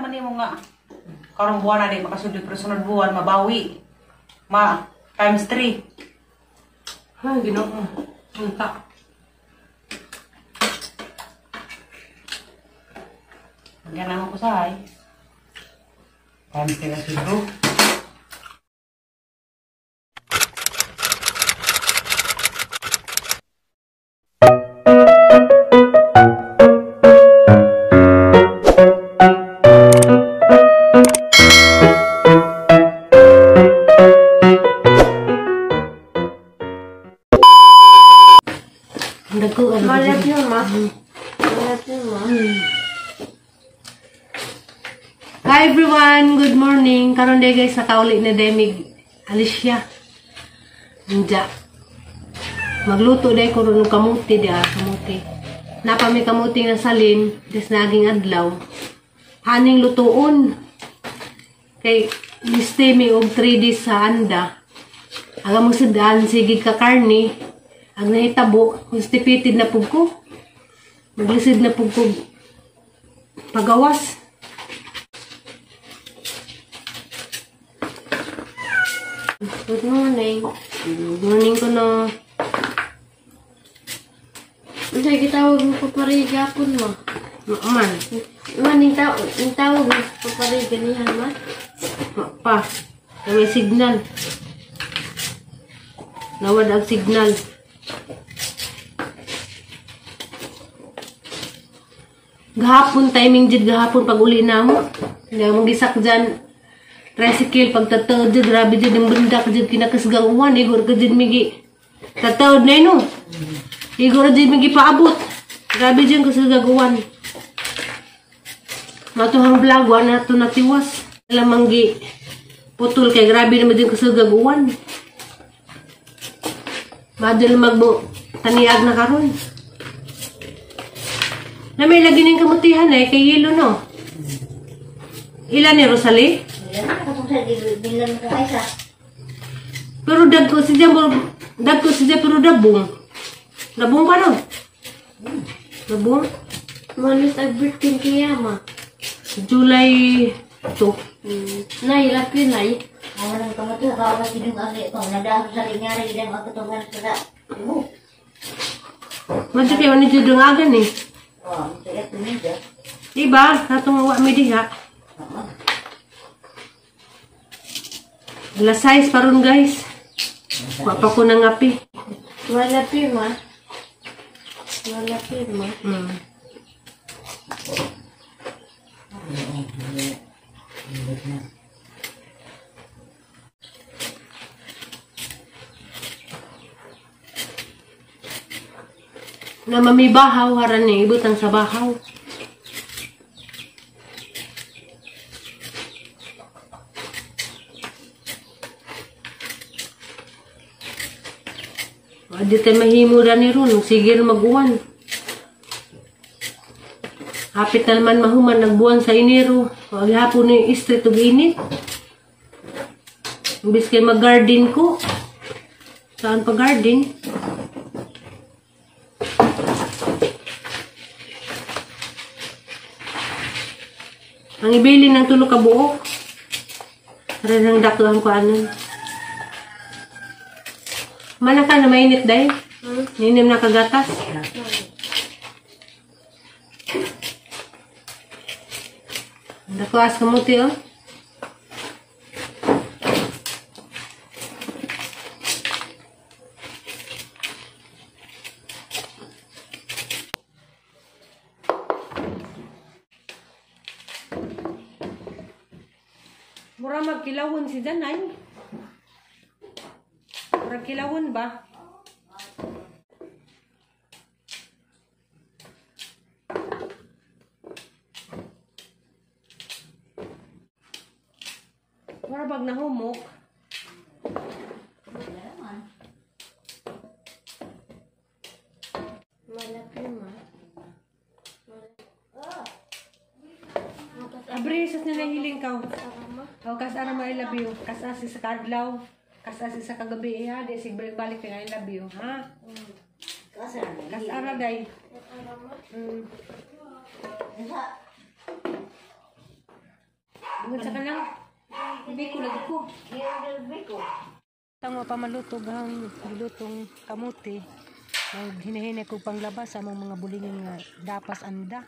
man nimo nga karong buwan na di makasudlot pero sunod buwan mabawi. Ma times 3. Ay, Ginoo. Unta. Ganahan ko sa ay. Times 3 na sweldo. Dagko ano. Malat yun, ma. Malat yun, ma. Hi everyone, good morning. Karon day guys, nakauli na day mig Alicia. Nja. Magluto day ko ron og kamuti dia, kamuti. Napa may kamuti nga salin, des naging adlaw. Haning lutuon. Kay stay mi og 3 days sa anda. Aga mo sudan sige ka karni. Ang nahitabo, constipated na pug ko. Maglisid na pug ko pagawas. Good morning. Good morning ko no. Unsa gitawag mo papari gapon mo? Man, Man, ning tawag mo papari ganihan, ma? Pa. May signal. Nawad ang signal. Gahapon, timing jud gahapon pag uli na mo. Hindi mo gisak dyan. Tricycle, pagtataod jud, grabe jud, ang bundak jud, kinakasgang uwan, igor ka jud migi. Tataod na yun, no? Igor jud migi paabot. Grabe jud kasgang uwan. Matuhang vlog, wala na ito natiwas. Lamang gi putol kay grabe naman din kasugag uwan. Madal magbo taniag na karon. Na may lagi ning kamutihan eh kay yelo no. Ilan ni Rosalie? Pero dagko siya pero dabong. Dabong pa no? Dabong. Malis ang birthday kaya, ma. July 2. Nay, laki nay. Madyo kayo ni Judong agan eh. Diba? Natong wa mi diha. Alas 6 pa ron guys. Wa pa ko nangapi. Wala pi, ma. Wala pi, ma. Na mamibahaw haran ni ibutang sa bahaw. Adi tayo mahimo ra ni ron, sige ra mag-uwan. Hapit na naman mahuman nagbuwan sa Enero. Wag hapon ni street ug init. Imbis kay mag-garden ko. Saan pa garden? Ang ibili ng tulo ka buok. Rin ang daklo ang kuanan. Malaka na mainit day. Ninim na kagatas. Dako as kamuti oh. Mura magkilawon si Danay. Mura kilawon ba? Mura bag nahumok. Malaki, ma. Abri, sus na nahiling ka. Oh, kas ara ma I love you. Kas asi sa kadlaw. Kas asi sa kagabi ha. Di sig balik-balik kay I love you, ha? Kas ara day. Ingon sa kanang biko lagi ko. Tama pa maluto ang gilutong kamuti. Naghinay-hinay ko panglabas sa among mga bulingin nga dapas anda.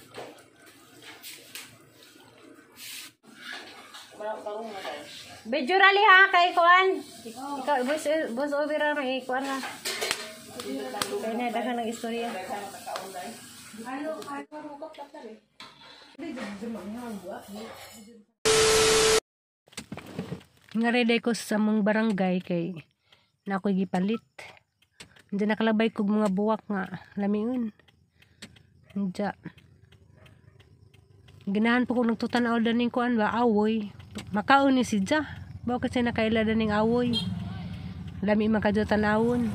Medyo rally ha kay kuan. Ikaw voice over ra may kuan ha. Kay na daghan ng istorya. Nga ready ko sa among barangay kay na ako'y gipalit. Hindi nakalabay kog mga buwak nga lamiun. Hindi. Ganahan po ko nagtutanaw daning kuan ba awoy. Makaon ni si Ja. Bao kasi nakaila daning awoy. Lami man kadyo tanawon.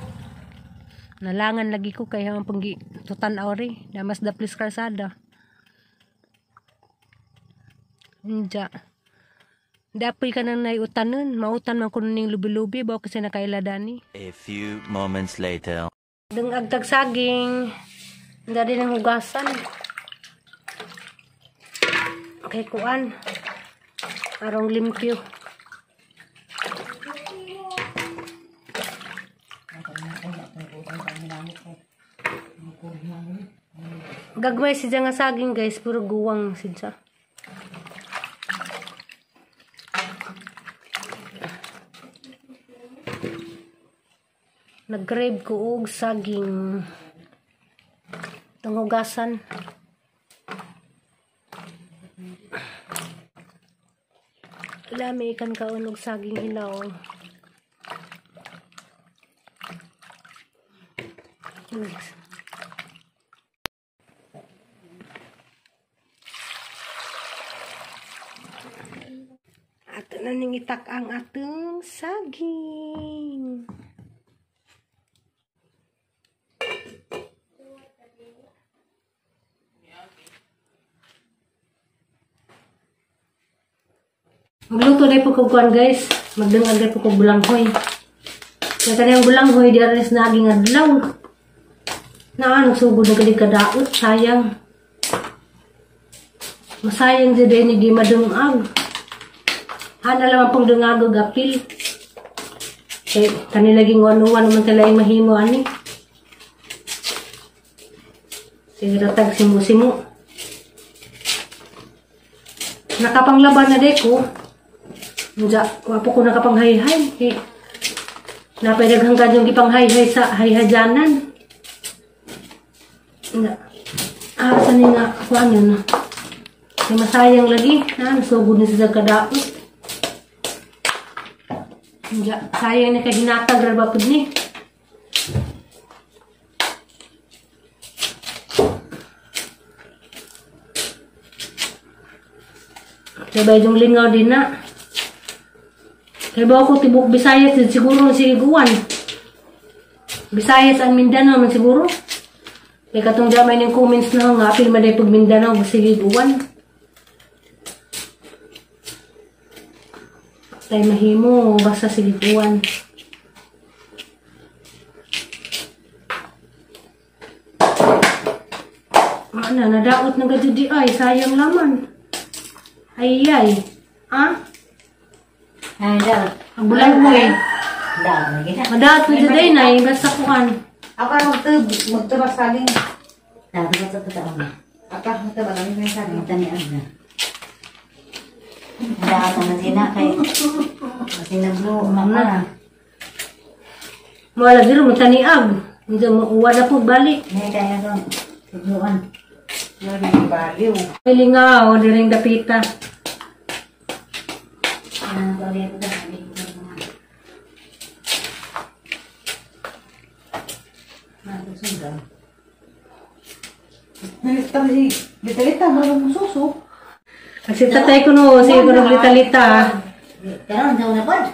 Nalangan lagi ko kay hamang panggi tutanaw ri. Damas daplis kalsada. Hindi. Dapoy ka nang naiutanon. Mautan man kuno ning lubi-lubi. Bao kasi nakaila dani. A few moments later. Dang agtag saging. Hindi din ang hugasan. Okay, kuan. Arong limpyo. Gagmay siya nga saging guys, puro guwang siya. Nag-crave ko og saging. Itong hugasan. Lami ikan kaon og saging hilaw. Ato na ning itak ang atong saging. Magluto na po ko kuan guys. Magdangag na po ko bulanghoy. Kaya kanang bulanghoy di aris na aging adlaw. Naa nagsugod na gali kadaot, sayang. Masayang jud ni gi madungag. Hana lamang pong dungag og apil. Kay kanila ging wanuan man sila yung mahimo ani. Sige ratag simu-simu. Nakapanglaban na deko. Nja, wapo ko nakapanghay-hay. Eh, napay daghang yung gipanghay-hay sa hayhajanan. Nga. Ah, saan nga kuan yun? Kaya masayang lagi. Na, nasugod na siya sa kadaot. Nja, sayang na kay hinatag ra ba pud ni. Kaya ba yung lingaw din na? Kaya ba ako tibok Visayas din siguro si Guan. Visayas ang Mindanao man siguro. Kaya katong damay ng comments na nga apil man day pag Mindanao sige Guan. Tay mahimo basta sige Guan. Ana nadaot na gadyo di ay sayang laman. Ay ay. Ah? Ay, daot. Ang bulan mo eh. Daot na kita. Madaot na dyan na eh. Basta kuhan. Ako na magtubag saging. Daot na sa totoo na. Ako magtubag ang may saging. Ang tanian na. Daot na sina kay. Masinaglo, umama. Wala dito, mataniag. Hindi mo, wala po balik. May kaya ko. Tugluan. Wala yung baliw. Ay lingaw, diring dapita. Litalita, marunong suso. Kasi tatay ko no, sige ko naglitalita. Karon daw na pod.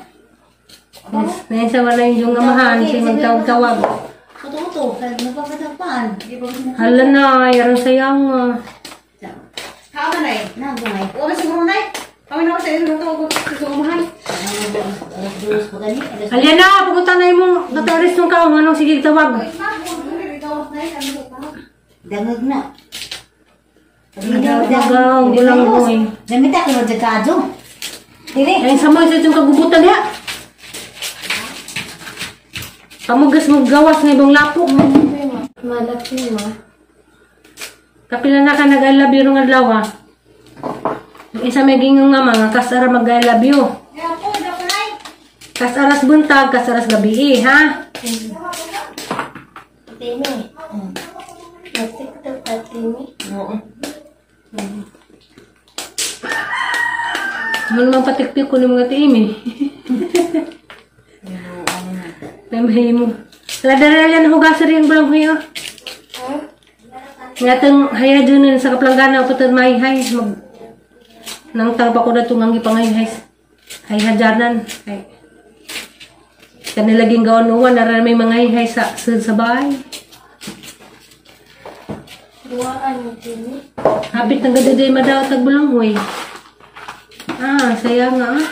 Yes, wala yung amahan, siya magtawag-tawag. Tuto-tuto, nagpapatapan. Hala na, yaron sayang. Kama na eh. Nagungay. Wala siguro na eh. Kami na ako sa inyo tawag sa umahan. Alya na, pumunta na yung nataris ng kaong, anong sige tawag. Dangag na. Dangag, gulang ko eh. Namita ko sa kadyo. Dili. Ay, samoy sa itong kagubutan diha. Pamugas mo gawas nga ibang lapok. Malaki ma. Kapila na ka nag-I love you rong adlaw ah. Isa may gingon nga mga kasara mag-I love you. Kasaras buntag, kasaras gabi eh, ha? Tini. Nag-TikTok ka, Tini. Oo. Ano naman patiktik ko ng mga tiim eh. Namahay mo. Ladara yan, hugasan rin bulang huyo. Ngatang haya dyan sa kaplanggana, patad may hay. Mag, nang tapa ko na itong ang ipangayhay. Hay hajanan. Ay. Kanilaging gawin uwan, naran may mga hay sa bahay. Buwaan, Tini. Hapit ng ganda madaw tag bulang huy. Ah, sayang nga ah.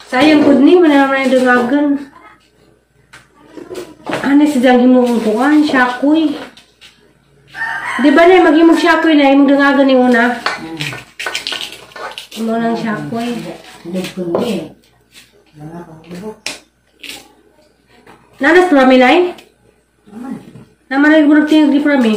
Sayang pud ni man naman yung dungagan. Ano si Jang himong kuan, siyakoy. Di ba na maghimog siyakoy na imong dungagan ni una? Imo nang siyakoy. Nanas prami nay? Naman ay murag tingog di prami.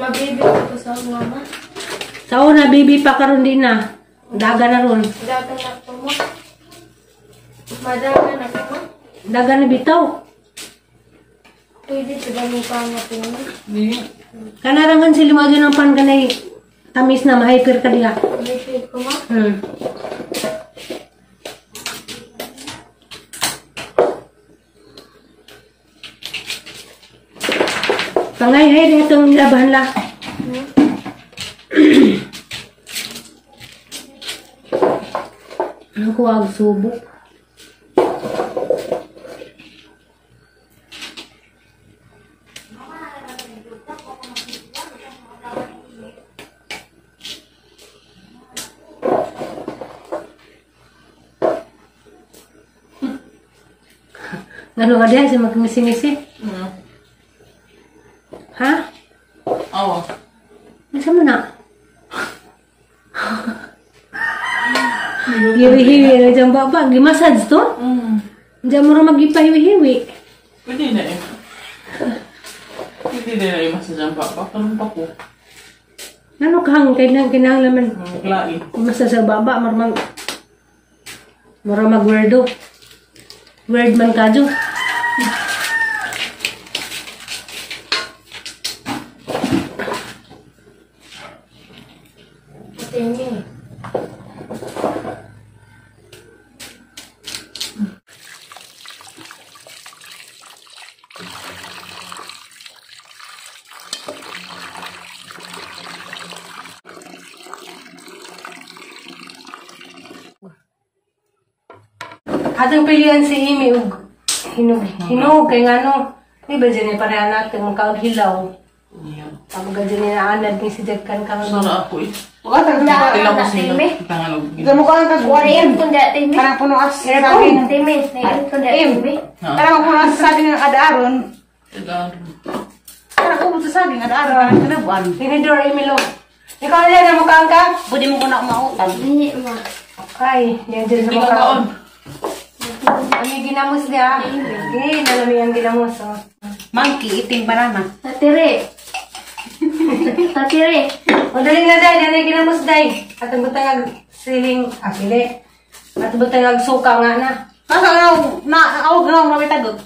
Mabibi ko sa mama. Sa una, baby pa karon din na. Daga na ron. Daga na ko mo. Madaga na ko mo. Daga na bitaw. Pwede sa ganun pa nga po. Kanarangan sila mo ng pan kanay tamis na ma-hyper ka diha. Hyper ko mo? Pangay hay rin itong labahan la. Ano ko ang subok? Ano ka diya? Si magmisi-misi? Ha? Oo. Nasa mo na? Hiwi-hiwi na dyan baba. Gimassage to? Diyan mo rin magipahiwi-hiwi. Pwede na eh. Pwede na i-massage ang baba. Tanong pa ko. Ano kahang kinahanglan man? Klain. Massage sa baba. Maramang mag weirdo. Weird man ka dyan. Atong pilihan si Amy og hinog hinog kay ngano di ba dyan pareha natin makaog hilaw. Pag dyan na anad ni si Jagkan kang Sana ako eh. Wala ko sino. Ito mo ko ang kagwain. Parang puno as saging. Parang puno as saging ng adaaron. Parang ubod sa saging adaaron. Parang kinabuan. Tinidor Emilo. Ikaw na yan, mukhaan ka? Pwede mo ko na umautan. Ay, yan dyan sa mukhaan. Ano yung ginamos niya? Okay, nalami ang ginamos. Oh. Monkey eating banana. Tatire. Tatire. O, dali na dahil. Yan ang ginamos dahil. At ang butang siling, sili. At butang suka nga na. Nasa na, awag na, may tagot.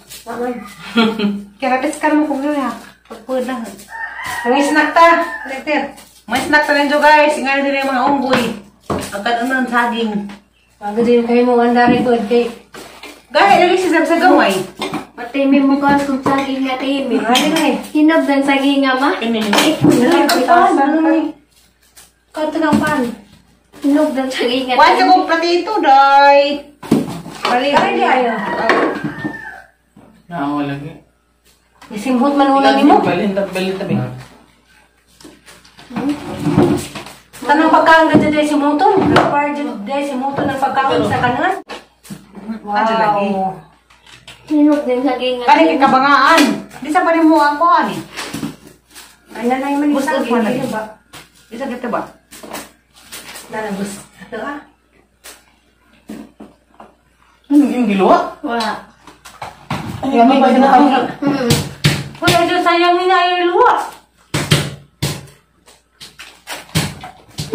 Kaya kapis ka naman kung gano'n. Pagpuna. Ang snack ta, later. May snack ta rin guys. Ingat din yung mga unggoy. Agad ano ng saging. Bago din kayo mo, ang dari ko. Kay... Gaya, lagi siya sa gamay. Matimi mo ka kung saging nga timi. Ano na eh. Hinog ng saging nga ma. Ano pan? Ano ni? Kato ng pan. Hinog ng saging nga. Wala siya kong platito, day. Ay, di ayo. Wala lagi. Isimhot man una nimo. Balin tabi. Tanang pagkaon ka dyan si Moton. Required dyan si Moton ng pagkaon sa kanan. Wow. Hinog din sa gingan. Kani kay kabangaan. Di sa panin mo ang kuan eh. Ano na yung Gusto manisang ko na. ba? Di sa dito ba? Nanabos. Ito ah. Ano yung giluwa? Wala. Ay, ano ba na kami? Wala dyan sayang nila yung luwa.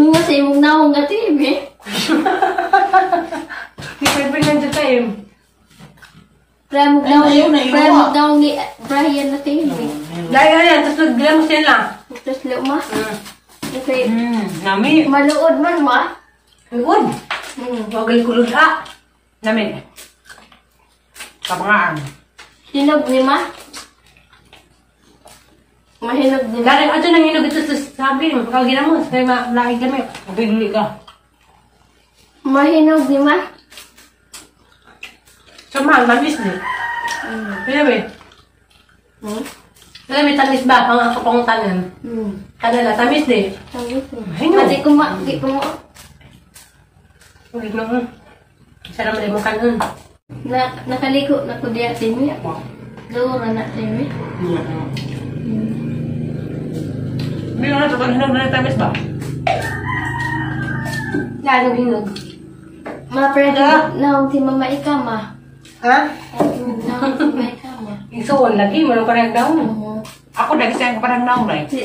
Nga sa imong naong nga TV. Di pwede nandiyan tayo. Premog Ay, ayaw na, naong iluwa. premog naong ni Brian na TV. Dahil yan, tapos nagbilang mo sila. Tapos luma. Kasi Nami. maluod man ma. Luod. Wag kulod ah. Nami. Kabangaan. Hinog ni ma. Mahinog ni ma. Dahil ato nang hinog ito sa sabi, kagina mo, kaya malaig kami. Bigli ka. Mahinog ni ma. So mahal, mamis din. Kaya ba? Kaya may tamis ba? Pang ako pang tanan. Kanala, tamis din. Tamis ni. Mahinog. Ati ko ma, di ko mo. Ulit na. Isa naman mo kanon. Na, nakaliko na ko diya timi. Doon na timi. Hindi na ito, hinog na tamis ba? Lalo hinog. Ma, pero naong si mama ikama. Ha? Naong si mama ikama. Isuon lagi, mo parang daon. Ako lagi siya parang naong na eh. Si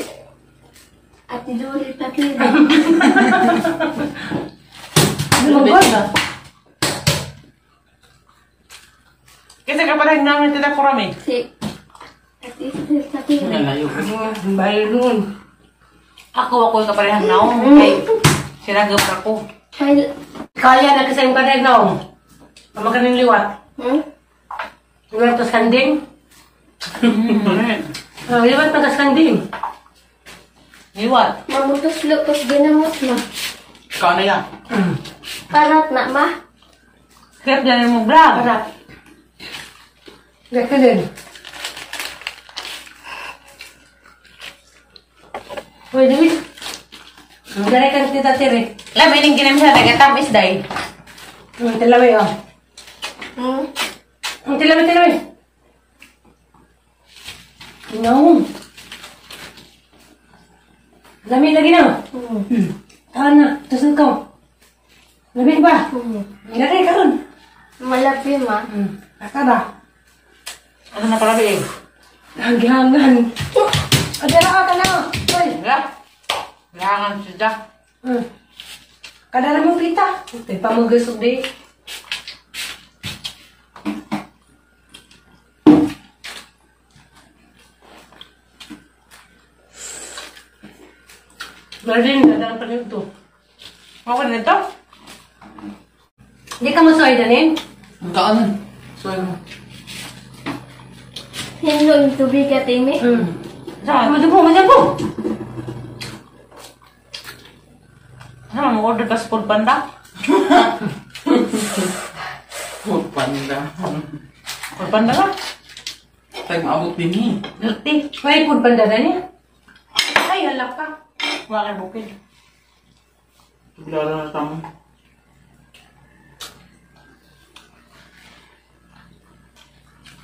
Ate Dori Takiri. Ano ba? Kasi ka parang naong na tita kurami. Si Ate Esther Takiri. Nalayo. Bayo noon. Ako yung kaparehang naong. Kay sinagap ako. Kaya na kasi yung parehang naong. Pamakanin liwat. Liwat tas kanding. Liwat na tas kanding. Liwat. Mamutuslo pas ginamot ma. Ikaw na yan. Parat na ma. Kaya dyan mo vlog. Parat. Gaka din. Uy, dali. Ang garay ka tita Tere. Labi ning ginamit sa nagatamis day. Ang tilaway, oh. Ang tilaway, tilaway. No. Lami lagi na. Tahan na. Tusod ka. Lami ba? Lagay ka ron. Malapi ma. Asa ba? Ano na kalabi eh? Hanggangan. Adara ka na. Uy. Wala. Langan siya. Kadara mo pita. Ito pamugasog di. Marlene, dadaan pa nito. Okay na ito? Hindi ka mo soy, Danin? Ang kaan. Soy mo. Hinlo yung tubig ka, Timmy. Saan? Masapo, masapo! Saan? Mag-order ka sa Food Panda? Food Panda. Food Panda ka? Tayo maabot din eh. Milk tea. May Food Panda na niya? Ay, halak ka. Wala kang bukid. Lalo na tamo.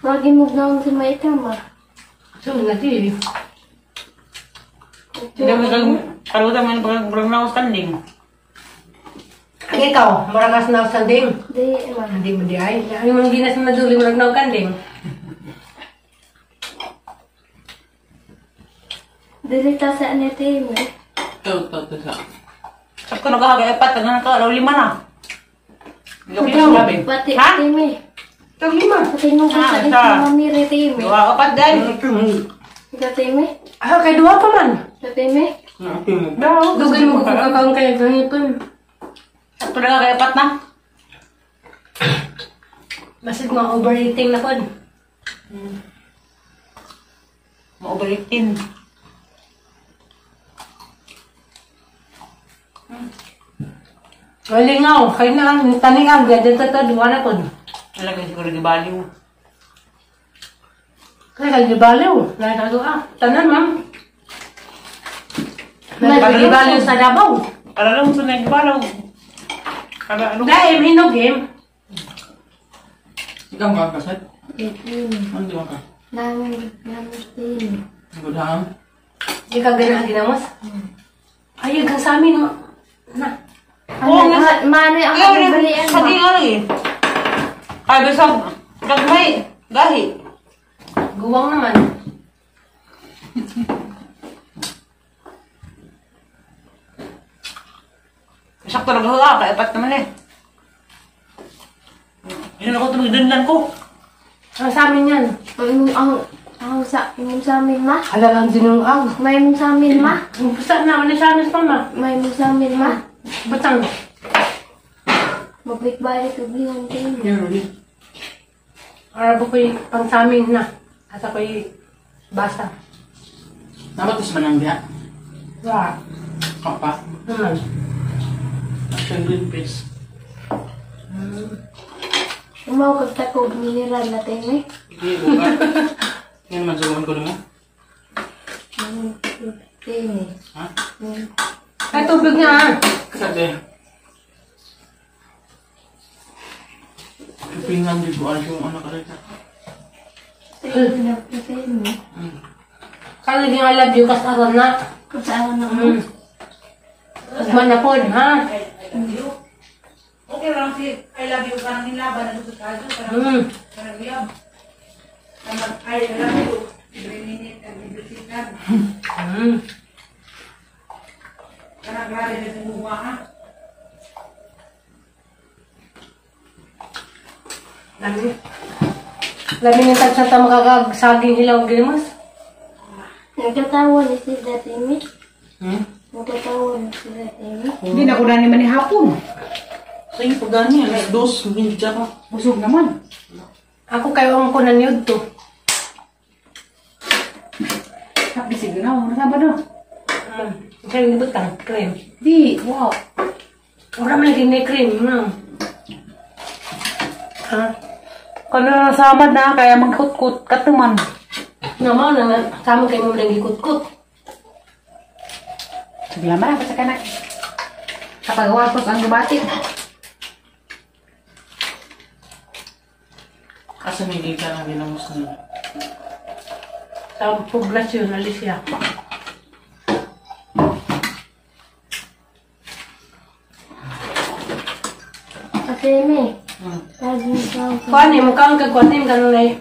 Wagi mo gawin sa may tama. So, nati. Hindi mo kang kalutan mo ng pag na standing. Ang ikaw, maragas na sanding. Di, ma. Hindi mo di ay. Ang mga ginas na maduli, murag na kanding. Dili ta sa ni Timmy. Ito, ito, ito sa. Sakto nagkakagay apat, taga ka, alaw lima na. Hindi ko sinabi. Pati Ha? Timmy. Tag lima. Pati nung Ah, sa isa. Mami re Timmy. Dua, apat dahil. Ikaw Timmy. Ah, kay duha pa man. Sa Timmy. Daw. Dugan mo kung kakaon kayo ganito. Sakto nagkakagay apat na. Basit mga overeating na kon. Ma-overeating. Walingaw, kayo na ang taningang, ganyan tata, duha na kon. Talaga siguro gibaliw. Kaya kayo gibaliw. Nakita ko ah. Tanan, ma'am. Nagibaliw sa Davao. Kada lang sa nagbalaw. Kada ano. Dahil hinog him. Ikaw nga kaset? Ano di ba ka? Namin din. Good ha? Di ka ganang ginamos? Ay, hanggang sa amin. Na. Oo, Mano ang kabalian Sa ma. gingan eh. Ay, basta gagmay. Gahi. Guwang naman. Sakto lang ako, kaya pat naman eh. Yun ako tumigdanlan ko. Ang sa amin yan. Ang sa amin ma. Halagang dinungaw. May mong sa amin ma. Basta naman ni sa amin mama. May mong sa amin ma. Batang. Mabalik-balik og lihon din. Yan, really. Arabo ko'y pang sa amin na. Asa ko'y basa. Dapat is manang diha. Wa. Kapa. Naman. Ang green peas. Umaw kag takog mineral na tayo eh. Hindi, buka. Yan naman suguan ko nimo. Tini. Ha? Ay, tubig nga ah. Sabi. Pipingan di ko alam yung anak ka. Kaya naging I love you kas aron na. Kasaan na mo? Ugman na pod, ha? Okay lang si I love you parang nilaban na dito sa adyo parang liyab. I love you every minute and every second. Parang grabe na sumuha ha. Lami. Lami ng tagsa ta makakagsaging hilaw gilimas. Nagkatawa ni sila Timi. Nagkatawa ni sila Timi. Hindi na ko na ni hapon. Sige, pag gani, 2:00, hindi ka. Busog naman. Ako kayo ang kunan yun to. Bisig na, nasaba na. Kaya hindi butang, cream. Di, wow. Wala man lagi na cream, no? Ha? Kano na samad na, kaya magkut-kut katuman. Naman na, sama kayo mo lang ikut-kut. Sige naman, basta ka na. Kapag watos ang gumati. Asa may ka na ginamos niya? Sa poblasyon, Alicia. Ate me. Kuan eh, mukhang kagkuan ganun ay.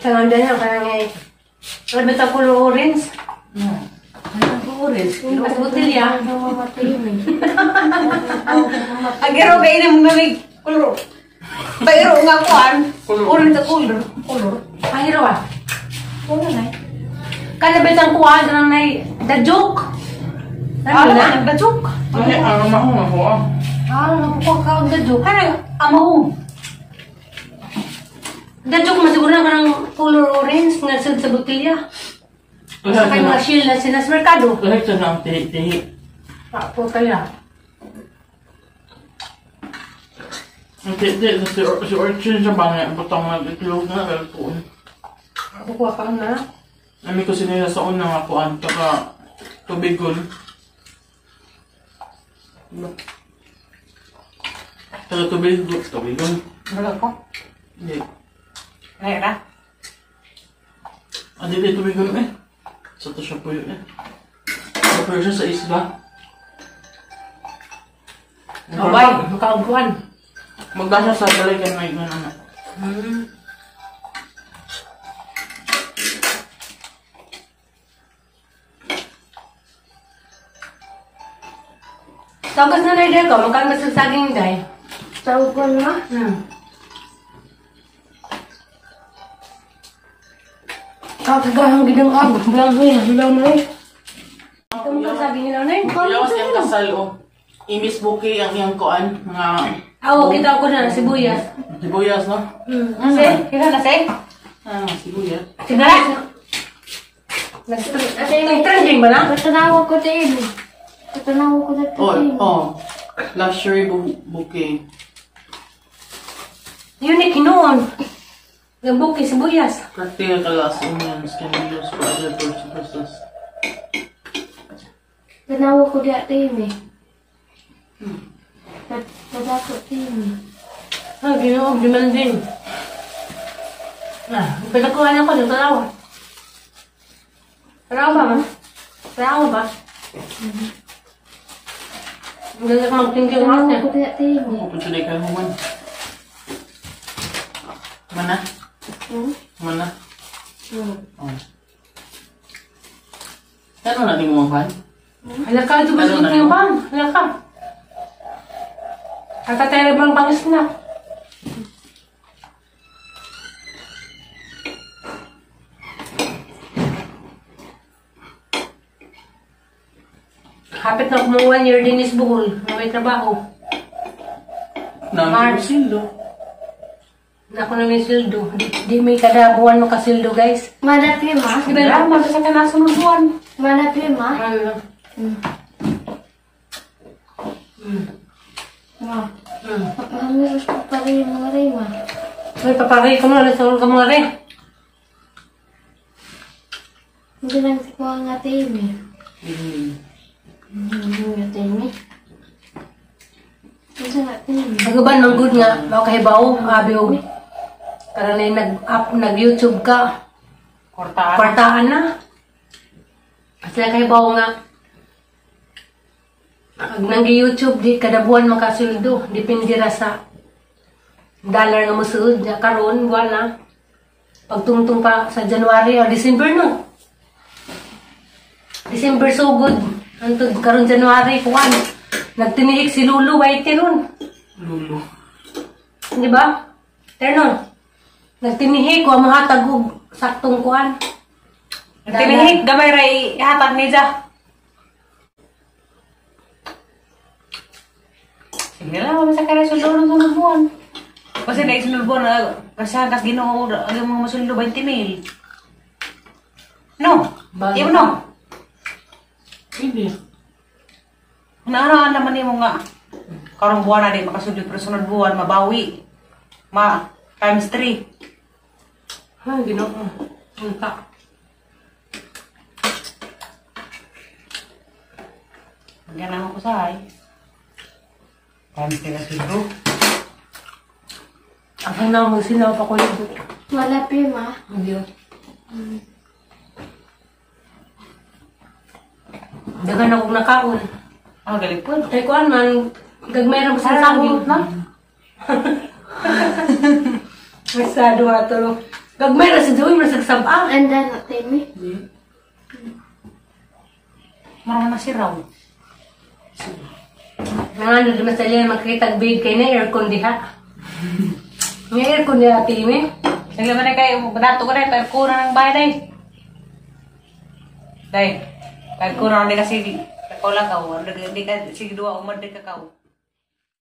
Sa nga niya, kaya nga eh. Ano ba ito kulor orange? Orange. Mas botelya. Agero kayo na mga may kulor. Pero nga kuan, orange sa kulor. Kulor. Ahiro ah. Kada ba itang kuha ganun ay the joke? Ano Ano na? na? The joke. Ay, ano mahong ako ah. Ah, nakukuha ka ang the joke. Ano? Amaho. The joke, masiguro na ka ng color orange nga sud sa botelya. Sa kay mga shield na sinas merkado. Lahat sa nang tihi-tihi. Ah, po kaya. Ang tihi-tihi sa si Orchin sa bangay, ang butang mga itlog na, lalpuon. Kukuha ka na. Nami ko sinila sa unang akuan, taka tubigon. Taka tubigon. Tubigon? Wala ko. Hindi. Ay, ra. Ah, di tubigon eh. Sa to siya puyo eh. Sa puyo siya sa isla. Abay, makauguan. Magdasya sa balay kay may nga anak. Tagas na na ko, magkano ba sa saging day? Tawgon ma. Kakagahang gidang ag, bilang huy, bilang na eh. Ito mo saging hilaw na eh. Kuyawas yung kasal oh. Imis bouquet ang iyang kuan nga Aw, kita ko na, sibuyas. sibuyas no? Se, kita na se. Ah, sibuyas. Sibuyas. Nag-trending ba na? Patanawa ko tayo. Patanawa ko na Oh, tayo. oh. Luxury bouquet. Unique noon. Yung bouquet, sibuyas. Practical kalas onions can be used for other purposes. Tanawa ko diya Timmy. Tadako Timmy. Ah, Ginoo, demanding. Ah, pinakuha niya ko ng tanawa. Tanawa ba, ma? Tanawa ba? Ang ganda mag-thinking out Tanawa niya. ko diya Timmy. Open today kayo human. Mana? Mana? Oh. Ano na din mo kan? Hala ka, ito ba Ano na sa yun? bang? Hala ka. Katatay bang pangis na. Hapit na kumuha 1 year din is Bohol. Na may trabaho. March. Sildo. Na ako na may sildo. Di may kada buwan makasildo, guys. Mana prima? Di ba? Mabisa ka na sunod buwan. Mana prima? Ano? Ma. Mamiros ko pa rin mga rima. Uy, papakay ko mo. Alas ka mga re. Hindi lang si kuha nga Timmy. Hindi nga Timmy. Ano nga Timmy? Pag-uban, manggod nga. Baka kahibaw, abi og. Para na yung nag-up, nag-YouTube ka. Kortaan. Kwartaan na. Sila kahibaw nga. Pag nang-YouTube, di kada buwan makasildo. Depende ra sa dollar nga mosuod niya. Karon, buwan na. Pagtungtong pa sa January or December, no? December so good. Antod karon January, kuan. Nagtiniik si Lulu, white ron. Lulu. Di ba? Terno. Nagtinihik, wa mahatag og saktong kuan. Tinihik, gamay ra ihatag niya. Sige lang, mabisa ka na suldo ng sunod buwan. Kasi na isunod buwan, kasi kas Ginoo, ang mga masuldo 20 mil. No? Iyo no? Hindi. Naaraan naman nimo nga. Karong buwan na di makasulod, pero sunod buwan, mabawi. Ma, times 3. Ay, Ginoo. Unta. Ganang ako sa ay. Times 3 na suldo. Ako na, magsilaw pa ko yun. Mana prima? Hindi. Dagan akong nakaon. Ah, galing po. Kay kuan man, gagmay ra mo sa saging. na. Masado ato lo. Gagmay ra sa Joey, masag sab-a. Anda na Timmy. Marang na si Raw. Nga di masalya makita babe kay na aircon diha. May aircon diha timi. Sige man kay dato ko na aircon na ng bahay day. Day. Aircon na kasi lakaw-lakaw, di ka sige duwa umad di ka kaw.